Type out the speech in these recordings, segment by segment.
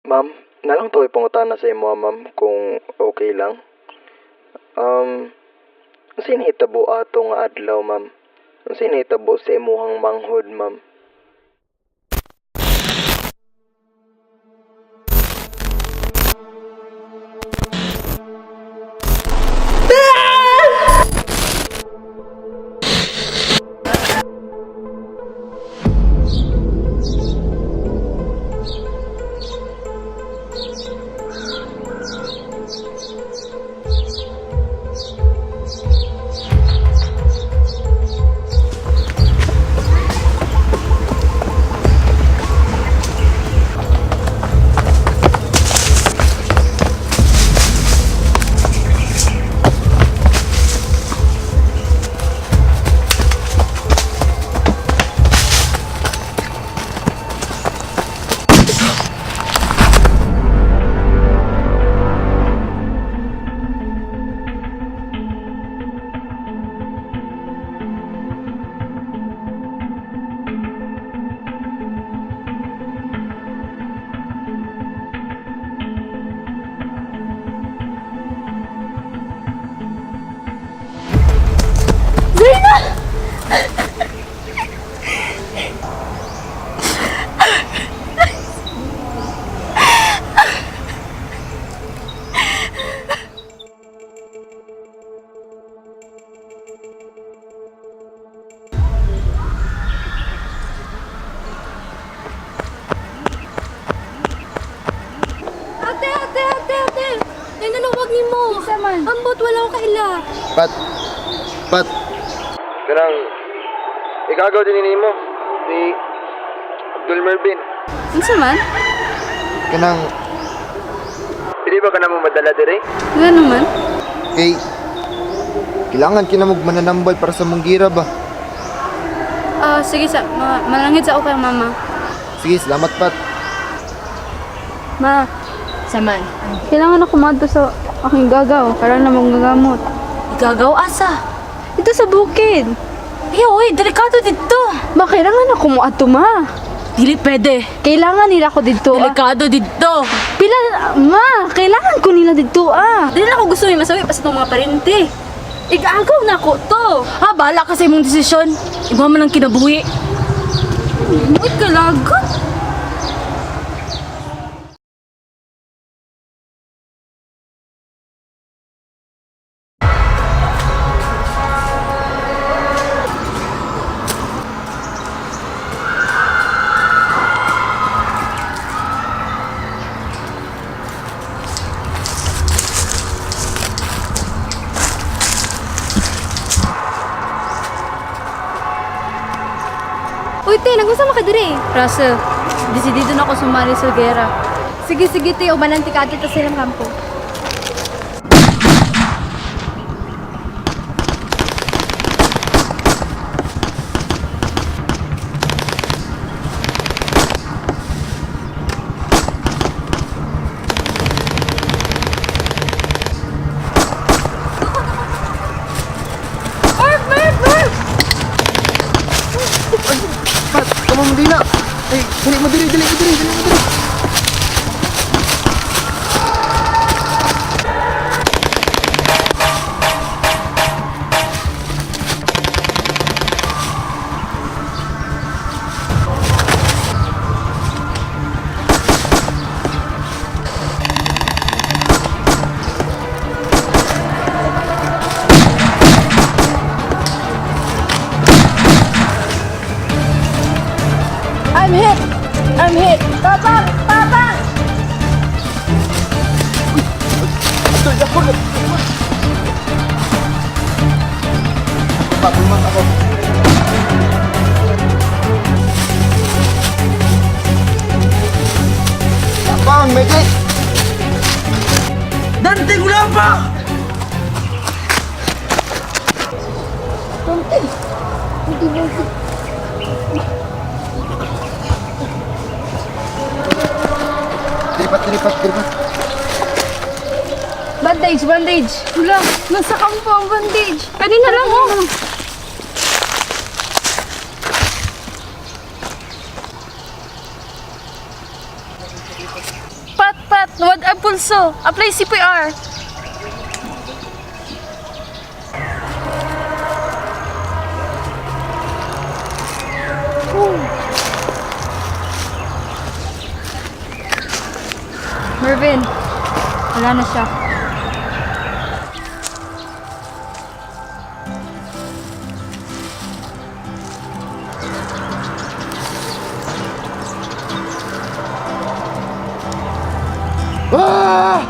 Ma'am, naa lang to'y pangutana sa imo, ma'am, kung okay lang. Unsay nahitabo ato nga adlaw, ma'am? Unsay nahitabo sa imuhang manghod, ma'am? Zayna! Ate, ate, ate, ate! Ay, nanawag ni mo. Kinsa man? Ambot, wala ko kaila. Pat. Pat. Kanang igagaw din nimo si Abdul Mervin. Unsa man? Kanang Pwede ba ka na mo madala dire? Wala naman. kay kailangan kinamog mananambal para sa mong gira ba. Ah, sige sa malangit sa ako kay mama. Sige, salamat, Pat. Ma, Saman. kailangan ako maadto sa aking gagaw para na manggagamot. Igagaw asa. Ito sa bukid. Ay, oy, delikado dito. Ma, kailangan ako mo adto, ma. Dili pwede. Kailangan nila ako dito. Ah. Delikado dito. Pila, ma, kailangan ko nila dito ah. Dili na ako gusto may masawi pa sa itong mga parente. Igagaw na ako to. Ha, bahala ka sa imong desisyon. Iba man ang kinabuhi. Uy, kalagot. Uy, te, nag-usa ka dire. Russell, desidido na ako sumali sa gera. Sige, sige, te. Ubanan ti kadto sa ilang kampo. Merv, Merv, Merv! Pat, kamo mo dila. Ay, dali mo diri, dali mo diri, dali mo diri. I'm hit! I'm hit! Tapang! Tapang! Abdul, ako. Pat, man ako. Tapang, medyo. Dante, wala pa! Diripat, diripat, diripat. Bandage, bandage! Wala, nasa kampo ang bandage. Kanina lang, oh! Nawad ang pulso. Apply CPR. Mervin, wala na siya. Ah!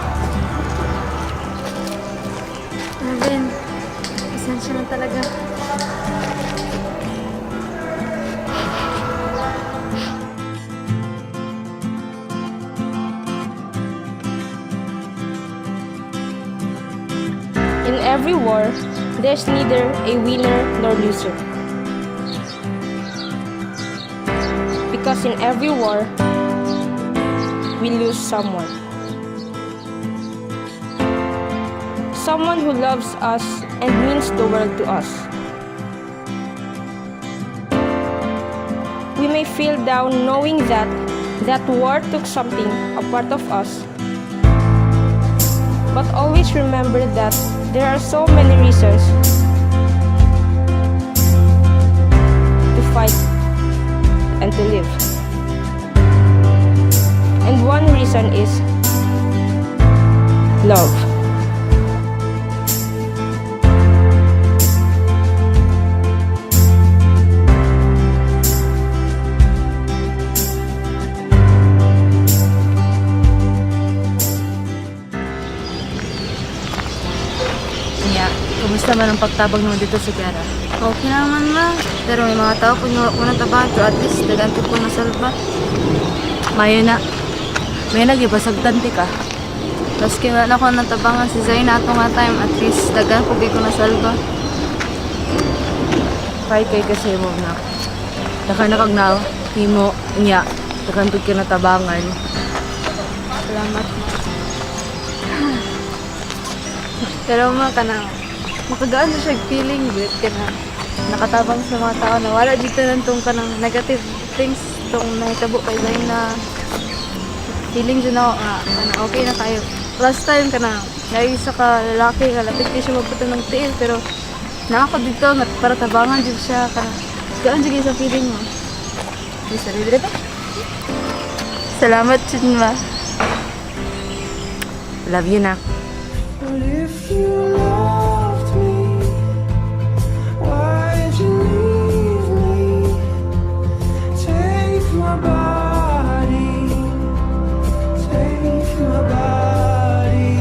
Mervin, pasensya na talaga. In every war, there's neither a winner nor loser. Because in every war, we lose someone. Someone who loves us and means the world to us. We may feel down knowing that that war took something, a part of us, but always remember that there are so many reasons to fight and to live. And one reason is love. Niya, kumusta man ang pagtabang naman dito sa Gara? Okay naman ma. Pero may mga tao kung ko ng tabangan, pero at least daganti ko na salba. Mayo na. May nagibasagtan ti ka. Maski wala na ko ng tabangan si Zaina ato nga time, at least dagan ko ko nasalba. Pay kay kasi mo na. Daka na kag na himo niya. Dakan pud ka natabangan. Salamat ma. Pero ma, kanang makagaan sa siya feeling good ka na nakatabang sa mga tao na wala dito nantong kanang negative things tong nahitabo kay Zaina. Feeling dyan ako nga, kanang okay na kayo. Last time kanang naisa ka lalaki nga lapit kay siya magputo ng tiil pero naa ako dito nga para tabangan jud siya kanang gaan jud kay sa feeling mo. Di sarili ba? Salamat jud ma. Love you na. But if you loved me, why'd you leave me? Take my body, take my body.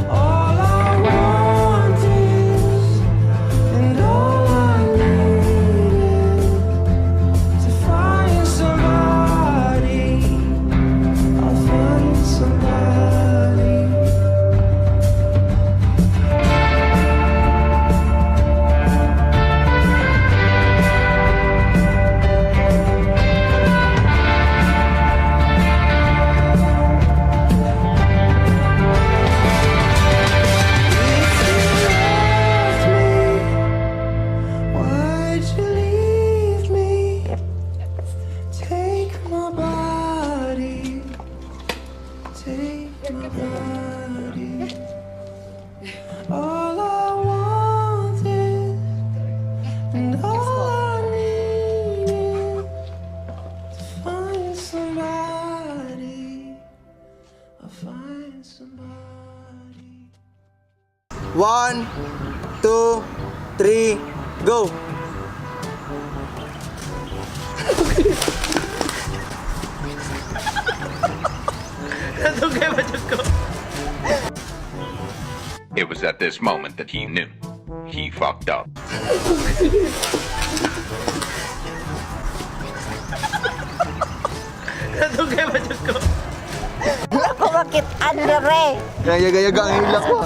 All I want is, and all I need is to find somebody. I'll find somebody. If you loved me, why'd you leave me? Take my body, take my body. All I want is, and all I need is to find somebody. I'll find somebody. 1, 2, 3, go! It was at this moment that he knew. He fucked up. Gaya-gaya ang hilak ko.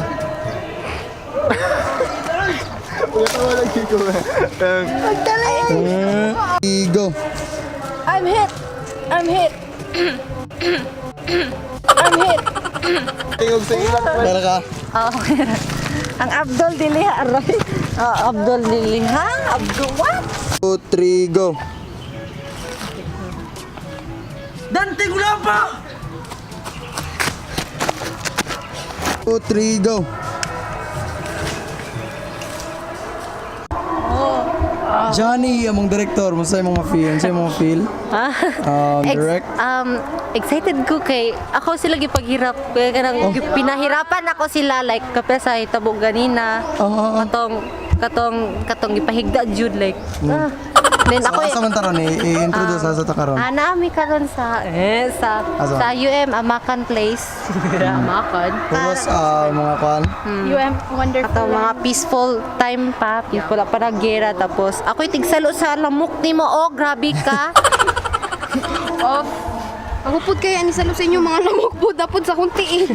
Wala ka wala ko. Go. I'm hit. I'm hit. I'm hit. Tingog sa ilak. Tara ka. Ang Abdul Diliha, aray. Ah, Abdul Diliha? Abdul what? 2, 3, go. Dante Gulapa! 2, 3, go! Johnny, among director, mo sa imong ma-feel? Sa imong ma-feel? Direct? Excited ko kay ako sila gipaghirap kay kanang pinahirapan ako sila like kapya sa hitabo ganina. Katong katong katong gipahigda jud like. Ah. Then So, ako asa man taron eh, i-introduce asa ta karon? Ah, naami karon sa eh, sa Asa? sa UM Amakan Place. Amakan. Tapos, mga kwan? UM wonderful. Ato mga peaceful time pa, peaceful pa na gera tapos ako'y tigsalo sa lamok nimo oh grabe ka. Off. Ako pud kaya ni salo sa inyo mga lamok po dapod sa kunti eh.